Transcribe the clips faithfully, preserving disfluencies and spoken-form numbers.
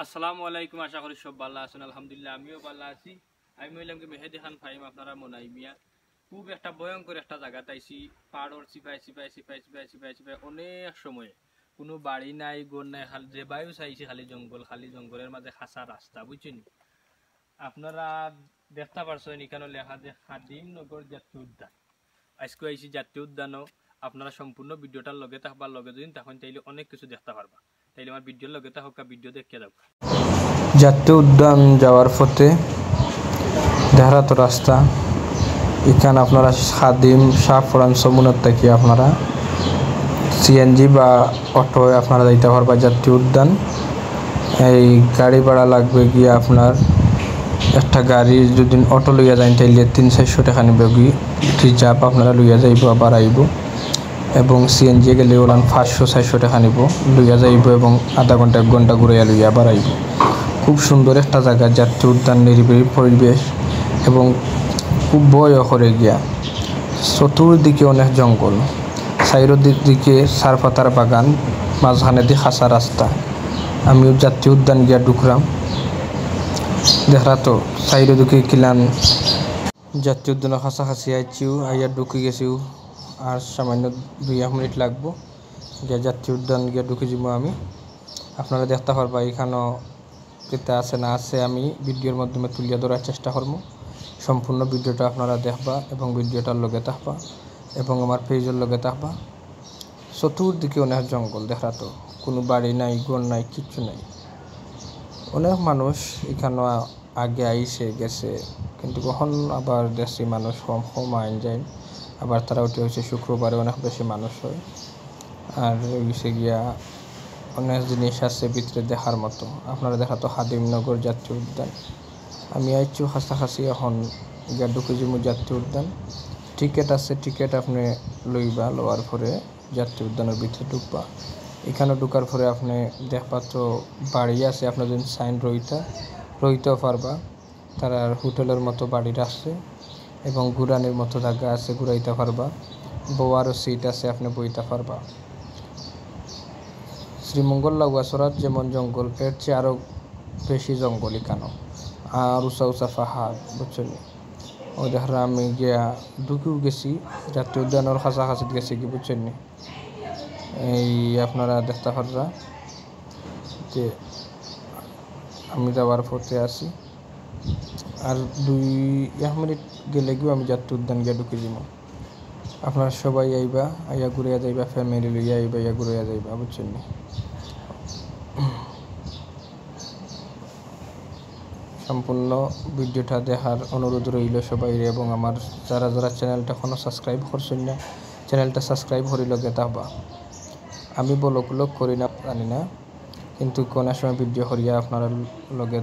আসসালামু আলাইকুম, আশা করি সব ভালা আছইন। আলহামদুলিল্লাহ, আমিও ভালা আছি। আমি অইলাম কি মেহেদি খান ফাহিম, আপনারার মনাই মিয়া। খুব একটা ভয়ঙ্কর একটা জাগাত আইছি, পাহাড়র চিপায় চিপায় চিপায় চিপায় চিপায় চিপায় অনেক সময়। কুনু বাড়ি নাই, ঘর নাই, খালি যে বায়ু চাইছি খালি জঙ্গল, খালি জঙ্গলর মাঝে খাসা রাস্তা, বুঝছইন নি? আপনারা দেখতা পারছইন ইখানো লেখা যে খাদিমনগর জাতীয় উদ্যান। আইজকু আইছি জাতীয় উদ্যানো। আপনারা সম্পূর্ণ ভিডিওটার লগে থাকবা, লগে যদি থাকইন তাইলে অনেক কিছু দেখতা পারবা। তাইলে আমার ভিডিওর লগে থাকউক্কা, ভিডিও দেখিয়া যাউক্কা। জাতীয় উদ্যান যাওয়ার পথে দেহরাত রাস্তা, ইখান আপনারা খাদিম শাহপরান সমুনাত থাকি আপনারা সিএনজি বা অটোয় আপনারা যাইতা পারবা জাতীয় উদ্যান। এই গাড়ি ভাড়া লাগবে গিয়া আপনার, একটা গাড়ি যদি অটো লইয়া যাইন তাইলে তিন চাইরশো টেকা নিবো গি রিজার্ভ, আপনারা লইয়া যাইবো আবার আইবো। এবং সিএনজি গেলে অলান পাঁচশো চাইরশো টেকা নিবো, লইয়া যাইবো এবং আধা ঘন্টা এক ঘন্টা ঘুরাইয়া লইয়া আবার আইবো। খুব সুন্দর একটা জাগা, জাতীয় উদ্যান, নিরিবিলি পরিবেশ এবং খুব ভয়ও করে গিয়া। চতুর্দিকে অনেক জঙ্গল, চাইরো দি-, দিকে চা পাতার বাগান, মাঝখানেদি খাসা রাস্তা। আমিও জাতীয় উদ্যান গিয়া ঢুকরাম। দেখরা তো চাইরো দিকে কিলান। জাতীয় উদ্যানর কাছাকাছি আইছিউ, আইয়া ঢুকি গেছিউ। আর সামান্য দুই এক মিনিট লাগবো, গিয়া জাতীয় উদ্যান গিয়া ঢুকি যিমু আমি। আপনারা দেখতা পারবা ইখানো কিতা আছে না আছে আমি ভিডিওর মাধ্যমে তুলিয়া ধরার চেষ্টা করমু। সম্পূর্ণ ভিডিওটা আপনারা দেখবা এবং ভিডিওটার লগে থাকবা এবং আমার পেজর লগে থাকবা। চতুর্দিকে অনেক জঙ্গল, দেখরা তো কুনু বাড়ি নাই, ঘর নাই, কিচ্ছু নাই। অনেক মানুষ ইখানো আ-, আগে আইছে গেছে, কিন্তু অখন আবার দেখছি মানুষ কম কম আইন যাইন। আবার তারা উঠে হচ্ছে শুক্রবারে অনেক বেশি মানুষ হয়। আর অইছে গিয়া অনেক জিনিস আছে ভিতরে দেখার মতো। আপনারা দেখরা তো খাদিমনগর জাতীয় উদ্যান। আমি আইছি কাছাকাছি, অখন গিয়া ঢুকি যিমু জাতীয় উদ্যান। টিকিট আছে, টিকিট আপনে লইবা, লওয়ার পরে জাতীয় উদ্যানর ভিতরে ঢুকবা। ইখানো ঢুকার পরে আপনে দেখবা তো বাড়ি আছে, আপনে যদি চাইন রইতা, রইতাও পারবা। তারার হোটেলর মতো বাড়ি রাখছে এবং ঘুরানির মতো জাগা আছে, ঘুরাইতা পারবা। বওয়ারও সিট আছে, আপনে বইতা পারবা। শ্রীমঙ্গল লাউয়াছড়াত যেমন জঙ্গল, এর চেয়ে আরো বেশি জঙ্গল ইখানো। আর উঁচা উঁচা পাহাড়, বুঝছইন নি? অউ দেখরা আমি গিয়া ঢুকিউ গেছি, জাতীয় উদ্যানর কাছাকাছিত গেছি গি, বুঝছইন নি? এই আপনারা দেখতা পাররা যে আমি যাওয়ার পথে আছি। আর দুই এক মিনিট গেলে গিয়া আমি জাতীয় উদ্যান গিয়া ঢুকি যিমু। আপনারা সবাই আইবা, আইয়া ঘুরিয়া যাইবা, ফ্যামিলি লইয়া আইবা, আইয়া ঘুরিয়া যাইবা, বুঝছইন নি? সম্পূর্ণ ভিডিওটা দেখার অনুরোধ রইল সবাইরে, এবং আমার যারা যারা চ্যানেলটা এখনো সাবস্ক্রাইব করছইন না, চ্যানেলটা সাবস্ক্রাইব করি লগে থাকবা। আমি ব্লগ ব্লগ করি না, জানি না, কিন্তু কোনো সময় ভিডিও করিয়া আপনারা লগে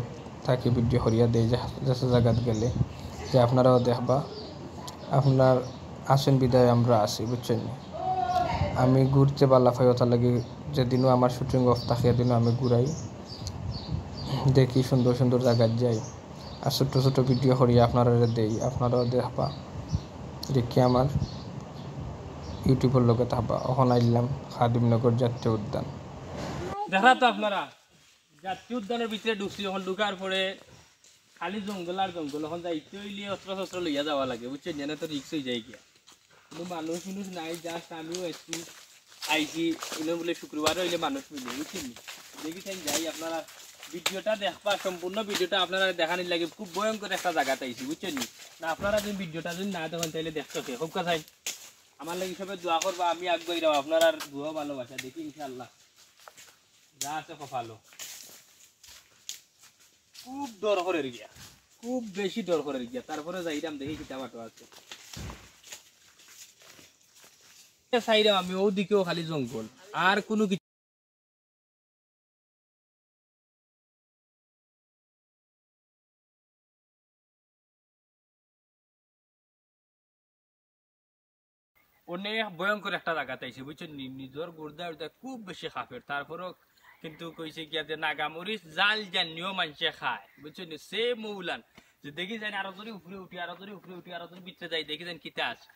থাকি, ভিডিও করিয়া দেই যে যেসব জাগাত গেলে, যে আপনারাও দেখবা। আপনার আছেন বিদায় আমরা আছি, বুঝছইন নি? আমি ঘুরতে ভালা পাই, অতার লাগি যেদিনও আমার শুটিং অফ থাকে, এদিনও আমি ঘুরাই, দেখি সুন্দর সুন্দর জাগাত যাই, আর ছোট ছোট ভিডিও করি আপনারারে দেই, আপনারাও দেখবা, দেখি আমার ইউটিউবর লগে থাকবা। অখন আইলাম খাদিমনগর জাতীয় উদ্যান। দেখরা তো আপনারা, জাতীয় উদ্যানর ভিতরে ঢুকছি, অখন ঢুকার পরে খালি জঙ্গল আর জঙ্গল। অখন যাইতে অইলে অস্ত্র শস্ত্র লইয়া যাওয়া লাগে, বুঝছইন নি? এনে তো রিস্ক অইযায় গিয়া। কুনু মানুষ উনুষ নাই, just আমিউ একটু আইছি, ইনো বুলে শুক্রবার অইলে মানুষ মিলে, বুঝছইন নি? দেখি তাইন যাই, আপনারা ভিডিওটা দেখবা, সম্পূর্ণ ভিডিওটা আপনারারে দেখানির লাগি খুব ভয়ঙ্কর একটা জাগাত আইছি, বুঝছইন নি? না, আপনারা যদি ভিডিওটা যদি না দেখইন, তাইলে দেখতে কে? খুব কথা আমার লাগি সবে দোয়া করবা, আমি আগুয়াইরাম, আপনারার দোয়া ভালোবাসা দেখি ইনশাআল্লাহ। যা আছে কপালো। খুব ডর করের গিয়া, খুব বেশি ডর করের গিয়া। তারপরে যাইরাম দেখি কিতা বাটো আছে। চাইরাম আমি, অউ দিকেও খালি জঙ্গল, আর কুনু কিছু। অনেক ভয়ঙ্কর একটা জাগাত আইছি, বুঝছইন নি? নিজর গুর্দা উর্দা খুব বেশি কাঁপের, তারপরেও কিন্তু কইছে গিয়া যে নাগামরিচ জাল জানিও মানষে খায়, বুঝছইন নি? সেম অউলান যে দেখি যাইন আরো জোরে উপরে উঠি, আরো জোরে উপরে উঠি, আরো জোরে ভিতরে যাই, দেখি যাইন কিতা আছে।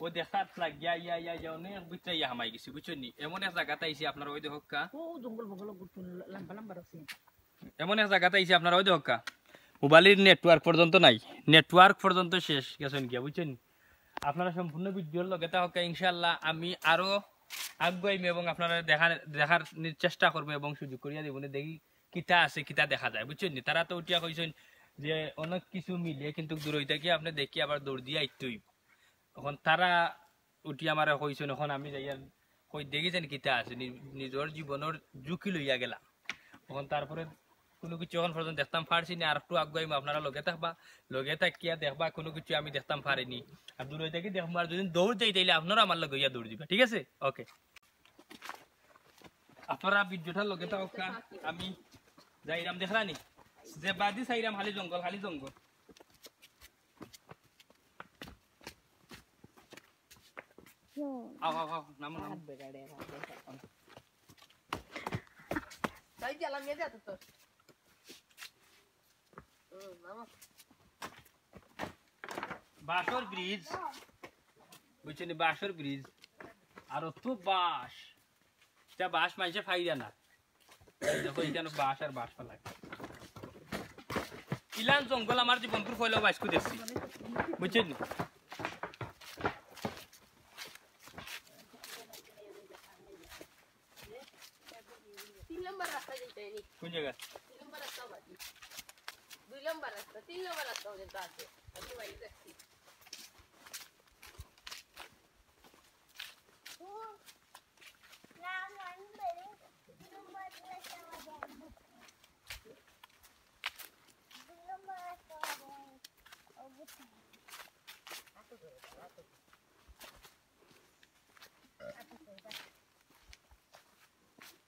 ও দেখাত লাগিয়া ইয়া ইয়া ইয়া অনেক ভিতরে ইয়া হামাই গেছি, বুঝছইন নি? এমন এক জাগাত আইছি আপনারা ওই দেখউক্কা। ও জঙ্গল বগল গুটুন লম্বা লম্বা রাখছে। এমন এক জাগাত আইছি আপনারা ওই দেখউক্কা। মোবাইলর নেটওয়ার্ক পর্যন্ত নাই, নেটওয়ার্ক পর্যন্ত শেষ গেছইন গিয়া, বুঝছইন নি? আপনারা সম্পূর্ণ ভিডিওর লগে থাকউক্কা, ইনশাআল্লাহ আমি আরো আগুয়াইমু এবং আপনারা দেখার, দেখার নি-, চেষ্টা করমু এবং সুযোগ করিয়া দিমু নি, দেখি কিতা আছে, কিতা দেখা যায়, বুঝছইন নি? তারা তো উঠিয়া কইছইন যে অনেক কিছু মিলে, কিন্তু দূরই থাকি আপনে দেখি আবার দৌড় দিয়া আইতে অইবো। অখন তারা উঠি আমারে কইছইন, অখন আমি যাইয়া কই দেখি যেন কিতা আছে, নি-, নিজর জীবনর ঝুঁকি লইয়া গেলাম। অখন তারপরে কুনু কিছু অখন পর্যন্ত দেখতাম পারছি না, আর একটু আগুয়াইমু, আপনারা লগে থাকবা, লগে থাকিয়া দেখবা কুনু কিছু আমি দেখতাম পারিনি। আর দূরই থাকি দেখমু, আর যদি দৌড় যাই তাইলে আপনারা আমার লগে ইয়া দৌড় দিবা, ঠিক আছে? ওকে, আপনারা ভিডিওটার লগে থাকউক্কা, আমি যাইরাম দেখরা নি, যে বাদি চাইরাম খালি জঙ্গল, খালি জঙ্গল। আও, আও, আও, নামো, নামো। তাই গেলাম, এ যা তো তোর। হুম, নামো। বাঁশর ব্রিজ, বুঝছইন নি? বাঁশর ব্রিজ, আর অত বাঁশ, ইতা বাঁশ মানষে ফাইরা না। দেখো, ইখানো বাঁশ আর বাঁশ ফালায়। ইলান জঙ্গল আমার জীবনর পয়লাউ বাইচকু দেখছি, বুঝছইন নি? তিন নম্বর রাস্তা যাইতে নি। কোন জাগা? তিন নম্বর রাস্তা বাকি। দুই নম্বর রাস্তা, তিন নম্বর রাস্তা পর্যন্ত আছে। আমি বাড়ি যাচ্ছি।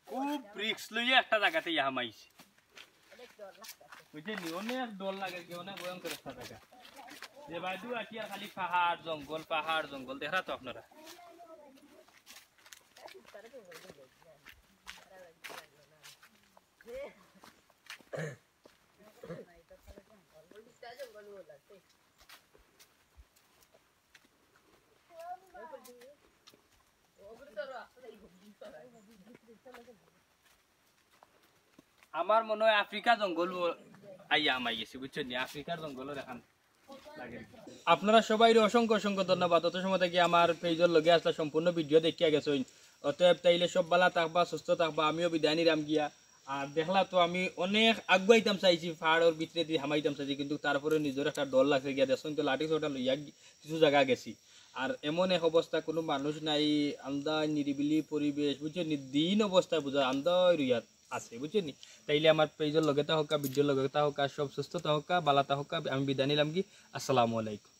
খুব রিস্ক লইয়া একটা জাগাত ইয়া হামাইছি। বুঝছইন নি? অনেক ডর লাগে কি, অনেক ভয়ঙ্কর একটা জাগা। যে বায়দি আটিয়ার খালি পাহাড়, জঙ্গল, পাহাড়, জঙ্গল, দেখরা তো আপনারা। আমার মনে অয় আফ্রিকা জঙ্গল আইয়া হামাই গেছি, বুঝছইন নি? আফ্রিকার জঙ্গলর এখান লাগে। আপনারা সবাইরে অসংখ্য অসংখ্য ধন্যবাদ। অত সময় থাকি আমার পেজর লগে আছলা, সম্পূর্ণ ভিডিও দেখিয়া গেছইন। অতএব তাইলে সব ভালা থাকবা, সুস্থ থাকবা, আমিও বিদায় নিরাম গিয়া। আর দেখলা তো আমি অনেক আগুয়াইতাম চাইছি, পাহাড়র ভিতরেদি হামাইতাম চাইছি, কিন্তু তারপরে নিজর একটা ডর লাগছে গিয়া। দেখছইন তো লাঠি সোটা লইয়া গি-, কিছু জাগা গেছি। আর এমন এক অবস্থা, কুনু মানুষ নাই, আন্দাই নিরিবিলি পরিবেশ, বুঝছইন নি? দিন অবস্থায় বুঝা আন্দাই রইয়া আছে, বুঝছইন নি? তাইলে আমার পেজর লগে থাকউক্কা, ভিডিওর লগে থাকউক্কা, সব সুস্থ থাকউক্কা, ভালা থাকউক্কা, আমি বিদায় নিলাম গি। আসসালামু আলাইকুম।